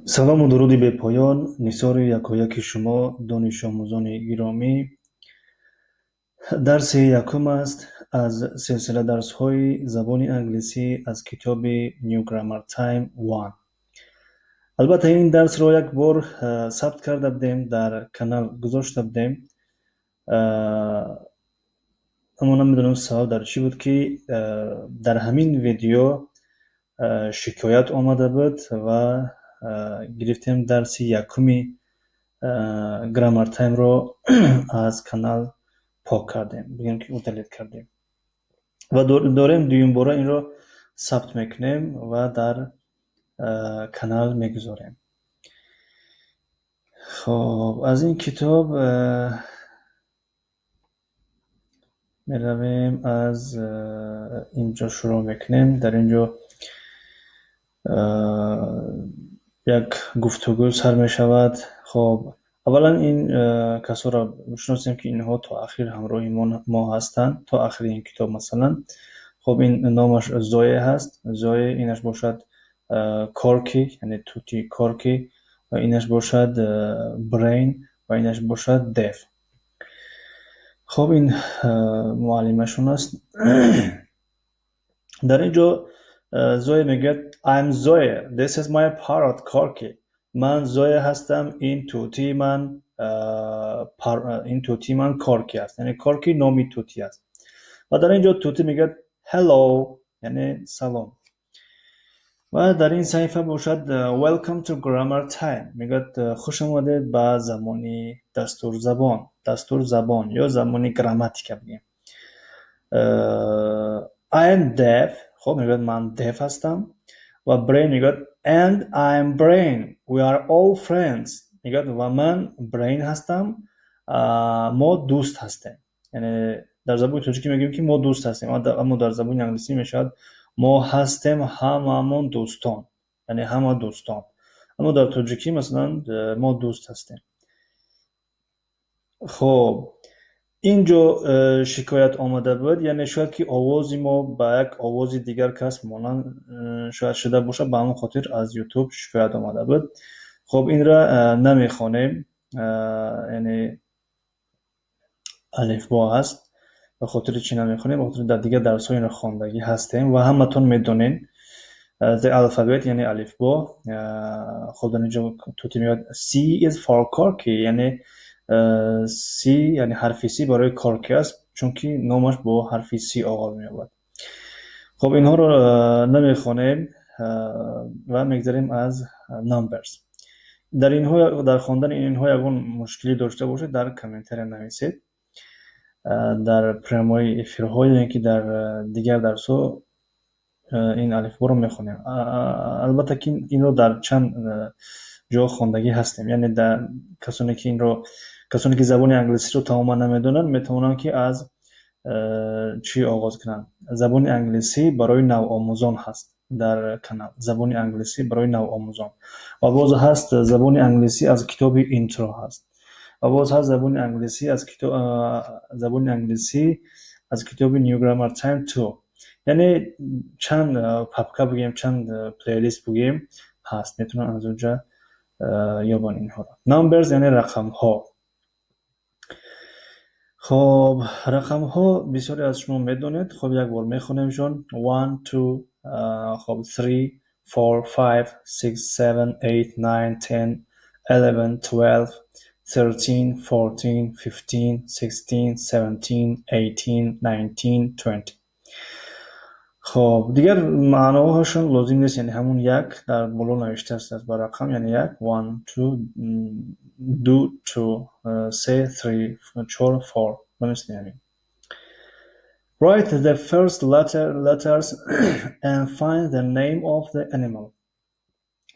Салому дуруди бепоён нисори якояки шумо, донишомӯзони гиромӣ. Дарси якум аст аз силсила дарсҳои забони англисӣ аз китоби New Grammar Time 1. Албатта, ин дарсро як бор сабт карда будем, дар канал гузошта будем, аммо намедонам, сабаб дар чӣ буд, ки дар ҳамин видео шикоят омада буд ва гирифтем, дарси якуми Grammar Time-ро аз канал пок кардем, бигем ки удалить кардем, ва дорем дуюмбора инро сабт мекунем ва дар канал мегузорем. Хоб, аз ин китоб меравем, аз инҷо шурӯъ мекунем. Дар ин ҷо як гуфтугӯ сар мешавад. Хоб, аввалан ин касоро бишносем, ки инҳо то ахир ҳамроҳи мо ҳастанд, то ахири ин китоб. Масалан, хоб, ин номаш Зое ҳаст, Зое. Инаш бошад Корки, яъне тути Корки, ва инаш бошад Брейн, ва инаш бошад Дев. Хоб, ин муаллимашон аст. Дар ин ҷо Зое мегӯяд: "I'm Zoe, this is my parrot Corky." Ман Зоя ҳастам, ин тутии ман Корки аст, яъне Корки номи тутӣ аст. Ва дар ин ҷо тутӣ мегӯяд "hello", яъне салом. Ва дар ин саҳифа бошад "Welcome to Grammar Time" мегӯяд, хуш омадед ба замони дастурзабон, дастурзабон ё замони грамматика бигем. "I am Dev." Хоб, мегӯяд, ман Дев ҳастам. Ва Brain мегӯяд: "And I'm Brain, we are all friends." Мегӯяд, ва ман Brain ҳастам, мо дӯст ҳастем. Яъне дар забони тоҷикӣ мегӯем, ки мо дӯст ҳастем, аммо дар забони англисӣ мешавад мо ҳастем ҳамаамон дӯстон, яъне ҳама дӯстон. Аммо дар тоҷикӣ, масалан, мо дӯст ҳастем. Хоб, ин ҷо шикоят омада буд, яъне шояд ки овози мо ба як овози дигар кас монанд шояд шуда бошад, ба ҳамон хотир аз Ютуб шикоят омада буд. Хоб, инра намехонем, яъне алифбо аст. Ба хотири чӣ намехонем? Ба хотири дар дигар дарсҳо инро хондагӣ ҳастем ва ҳаматон медонед the alphabet, яъне алифбо. Хоб, дар ин ҷо тути мегӯяд: "C is for Corky", яъне C, яъне ҳарфи C барои Корки аст, чунки номаш бо ҳарфи C оғоз меёбад. Хоб, инҳоро намехонем ва мегзарем аз numbers. Дар инҳо, дар хондани инҳо ягон мушкилӣ дошта бошед, дар комментария нависед. Дар прямой эфирҳо ё ин ки дар дигар дарсҳо ин алифборо мехонем. Албатта ки инро дар чанд ҷо хондагӣ ҳастем, яъне дар касоне ки инро, касоне ки забони англисиро тамоман намедонанд, метавонанд ки аз чӣ оғоз кунанд? Забони англисӣ барои навомӯзон ҳаст дар канал, забони англисӣ барои навомӯзон, ва боз ҳаст забони англисӣ аз китоби Intro ҳаст, ва боз ҳаст забони англисӣ аз китоби New Grammar Time 2. Яъне чанд папка бигӯем, чанд плейлист бигӯем ҳаст, метавонанд аз онҷа ёбанд инҳоро. Numbers, яъне рақамҳо. Хоб, рақамҳо бисёре аз шумо медонед. Хоб, як бор мехонемшон: one, two, хоб, three, four, five, six, seven, eight, nine, 10, 11, 12, 13, 14, 15, 16, 17, 18, 19, 20. Хоб, дигар маъноҳошон лозим нест, яъне ҳамун як дар боло навишта аст ба рақам, яъне як, one, two, ду, two, се, three, чор, four, ба мисли ҳамин. Write the first letters and find the name of the animal.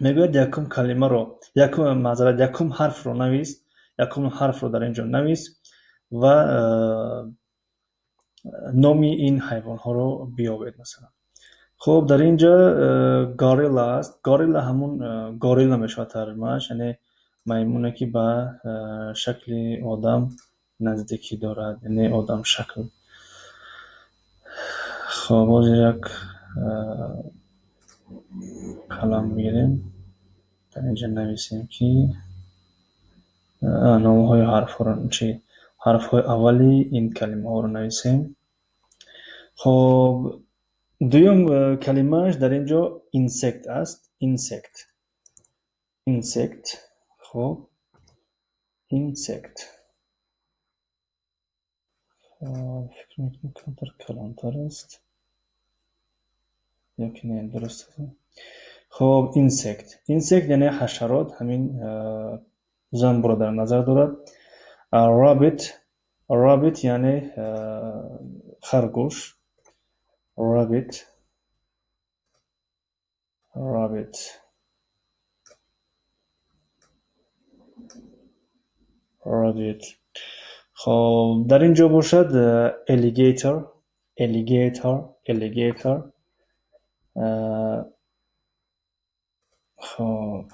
Мегӯяд, якум калимаро, якум, маъзарат, якум ҳарфро навис, якум ҳарфро дар ин ҷо навис ва номи ин ҳайвонҳоро биёбед, масалан. Хуб, дар ин ҷо горилла аст. Горилла ҳамун горилла мешавад тарҷумааш, яъне маймуне, ки ба шакли одам наздикӣ дорад, яъне одамшакл. Хоб, ҳозир як қалам мегирем. Дар инҷо нависем, ки номҳои ҳарфҳоро, чи ҳарфҳои аввали ин калимаҳоро нависем. Хоб, дуюм калимааш дар ин ҷо insect аст. Insect. Insect. Хоб, insect. Хоб, фикр мекунам, камтар калонтар аст. Ё ки не, дуруст аст. Хоб, insect. Insect яъне ҳашарот, ҳамин занбурро дар назар дорад. Rabbit, rabbit яъне харгӯш. Rabbit, rabbit. Rabbit. Хоб, дар ин ҷо бошад alligator, alligator, alligator. Хоб,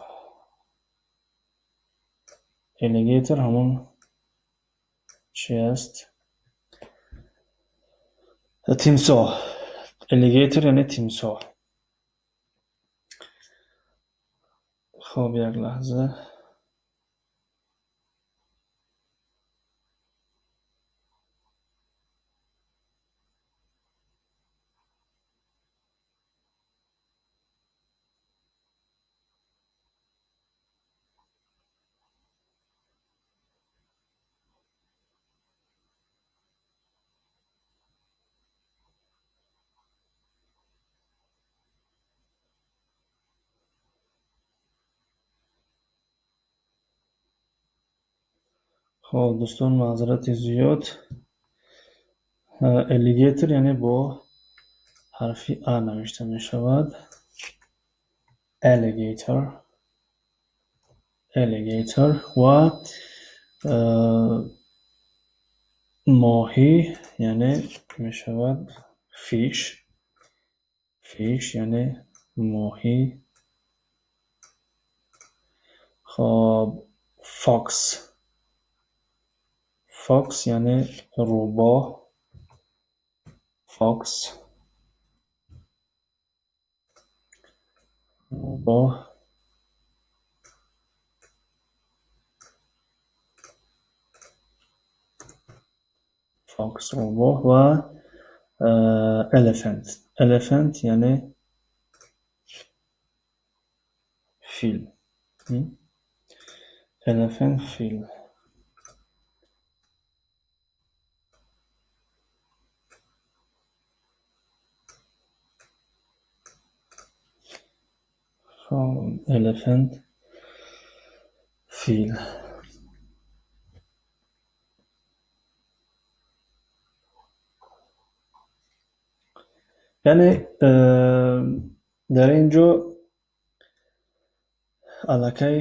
alligator ҳамон чи аст? Тимсоҳ. Alligator яъне тимсоҳ. Хоб, як лаҳза. Хоб, дӯстон, маъзарати зиёд. Alligator яъне бо ҳарфи А навишта мешавад. Alligator, alligator ва моҳӣ яъне мешавад fish, fish яъне моҳӣ. Хоб, fox, fox яъне рӯбоҳ. Fox, рӯбоҳ. Fox, рӯбоҳ ва elephant. Elephant яъне фил. Elephant, фил. Хоб, elephant, фил. Яъне дар ин ҷо аллакай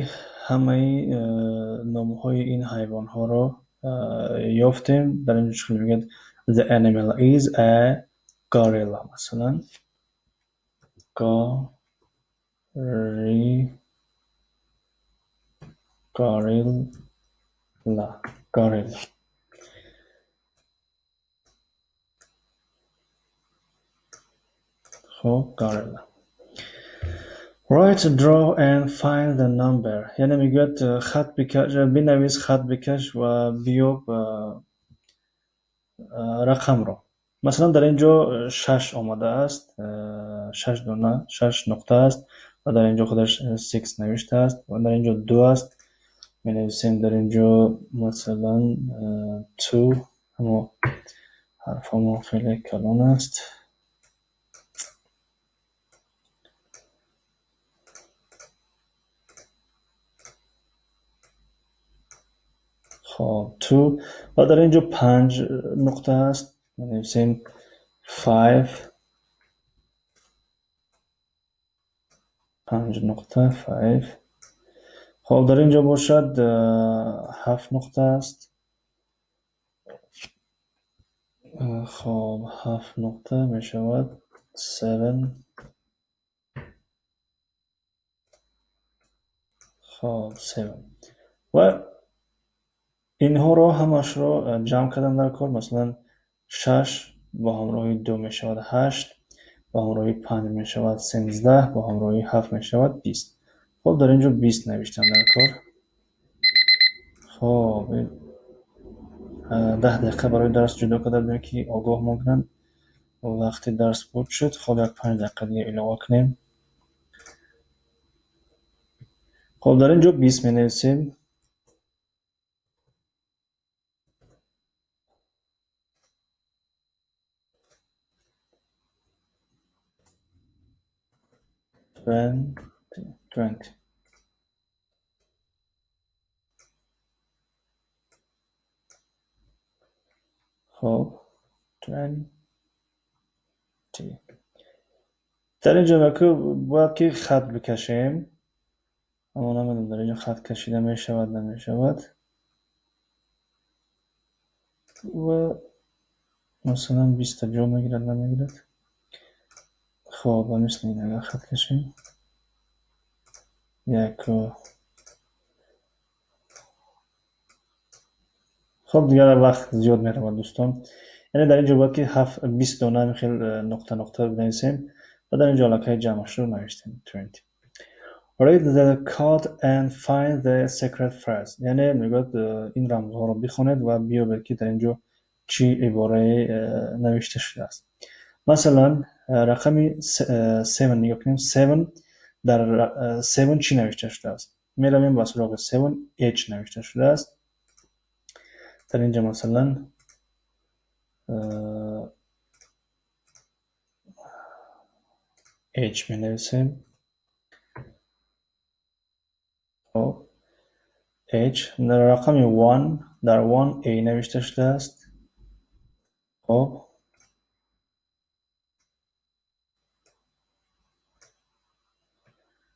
ҳамаи номҳои ин ҳайвонҳоро ёфтем. Дар ин ҷо чӣ мегӯяд? The animal is a gorilla. Масалан, gorilla, gorilla. Хоб, gorilla. Write, draw and find the number. Яъне мегӯяд, хат бикаш, бинавис, хат бикаш ва биёб рақамро. Масалан, дар ин ҷо шаш омадааст, шаш дона, шаш нуқта аст ва дар ин ҷо худаш six навиштааст ва дар ин ҷо ду аст. Менависем дар ин ҷо, масалан, two, аммо ҳарфҳомо хеле калон аст. Хоб, two ва дар ин ҷо панҷ нуқта аст. Менависем five, панҷ нуқта, five. Хоб, дар ин ҷо бошад ҳафт нуқта аст. Хоб, ҳафт нуқта мешавад seven. Хоб, seven. Ва инҳоро ҳамашро ҷамъ кардан дар кор. Масалан, шаш бо ҳамроҳи ду мешавад ҳашт, бо ҳамроҳи панҷ мешавад 13, бо ҳамроҳи ҳафт мешавад 20. Хоб, дар ин ҷо 20 навиштам дар кор. Хоб, 10 дақиқа барои дарс ҷудо карда будем, ки огоҳ кунанд. Вақти дарс буд шуд. Хоб, як 5 дақиқа дига илова кунем. Хоб, дар ин ҷо 20 менависем. 20. Хоб, 20. Дар ин ҷо бояд ки хат бикашем, аммо намедонам дар ин ҷо хат кашида мешавад, намешавад. Ва масалан 20 ҷо мегирад, намегирад. Хоб, ба мисли ин агар хат кашем, як. Хоб, дигар вақт зиёд меравад, дӯстон. Яъне дар ин ҷо бояд ки 20 дона хел нуқта нуқта бинависем ва дар ин ҷо аллакай ҷамъашро навиштем, 20. Read the code and find the secret phrase. Яъне мегӯяд, ин рамзҳоро бихонед ва биёбед, ки дар ин ҷо чӣ иборае навишта шудааст. Масалан, рақами 7 нигоҳ кунем. 7, дар 7 чӣ навишта шудааст? Меравем ба суроғи 7, H навишта шудааст. Дар ин ҷо масалан H менависем. Хоб, H. Дар рақами 1, дар 1 A навишта шудааст. Хоб,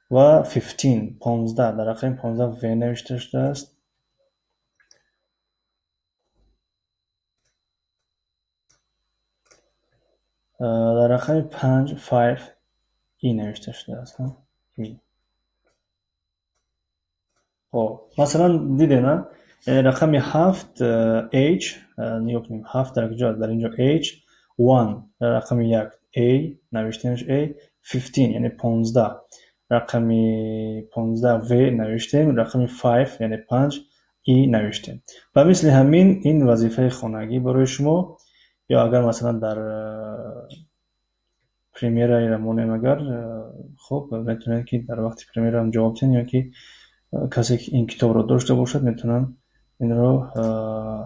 ва 15, 15, дар рақами 15 V навишта шудааст. Дар рақами 5, 5, E навишта шудааст. E. Хоб, масалан, дидем, яъне рақами 7 H, нигоҳ кунем, 7 дар куҷо аст? Дар ин ҷо H, 1, дар рақами 1 A навиштемш, A, 15, яъне 15, рақами 15 V навиштем, рақами 5, яъне 5, E навиштем. Ба мисли ҳамин ин вазифаи хонагӣ барои шумо, ё агар масалан дар премьераро монем, агар хуб, метавонед, ки дар вақти премьераам ҷавоб диҳед, ё ки касе ки ин китобро дошта бошад, метавонанд инро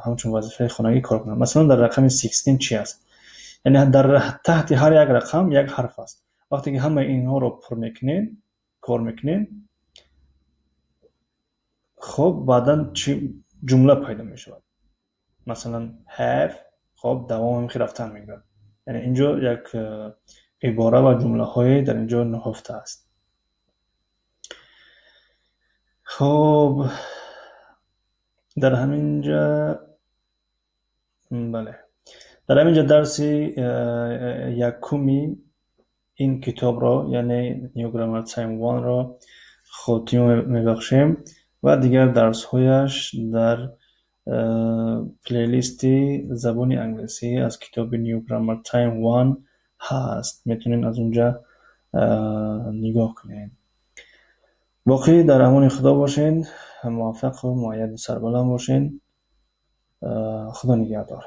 ҳамчун вазифаи хонагӣ кор кунанд. Масалан, дар рақами 16 чӣ аст? Яъне дар таҳти ҳар як рақам як ҳарф аст. Вақте ки ҳамаи инҳоро пур мекунед, кор мекунед, хоб, баъдан чӣ ҷумла пайдо мешавад? Масалан, have. Хоб, давом рафтан мегирад. Яъне инҷо як ибора ва ҷумлаҳое дар инҷо нуҳуфта аст. Хоб, дар ҳамин ҷа, бале, дар ҳамин ҷа дарси якуми ин китобро, яъне New Grammar Time 1-ро хотима мебахшем ва дигар дарсҳояш дар плейлисти забони англисӣ аз китоби New Grammar Time 1 ҳаст. Метавонед аз унҷа нигоҳ кунед. Боқӣ дар амони Худо бошед, муваффақу муайяду сарбаланд бошед. Худо нигаҳдор.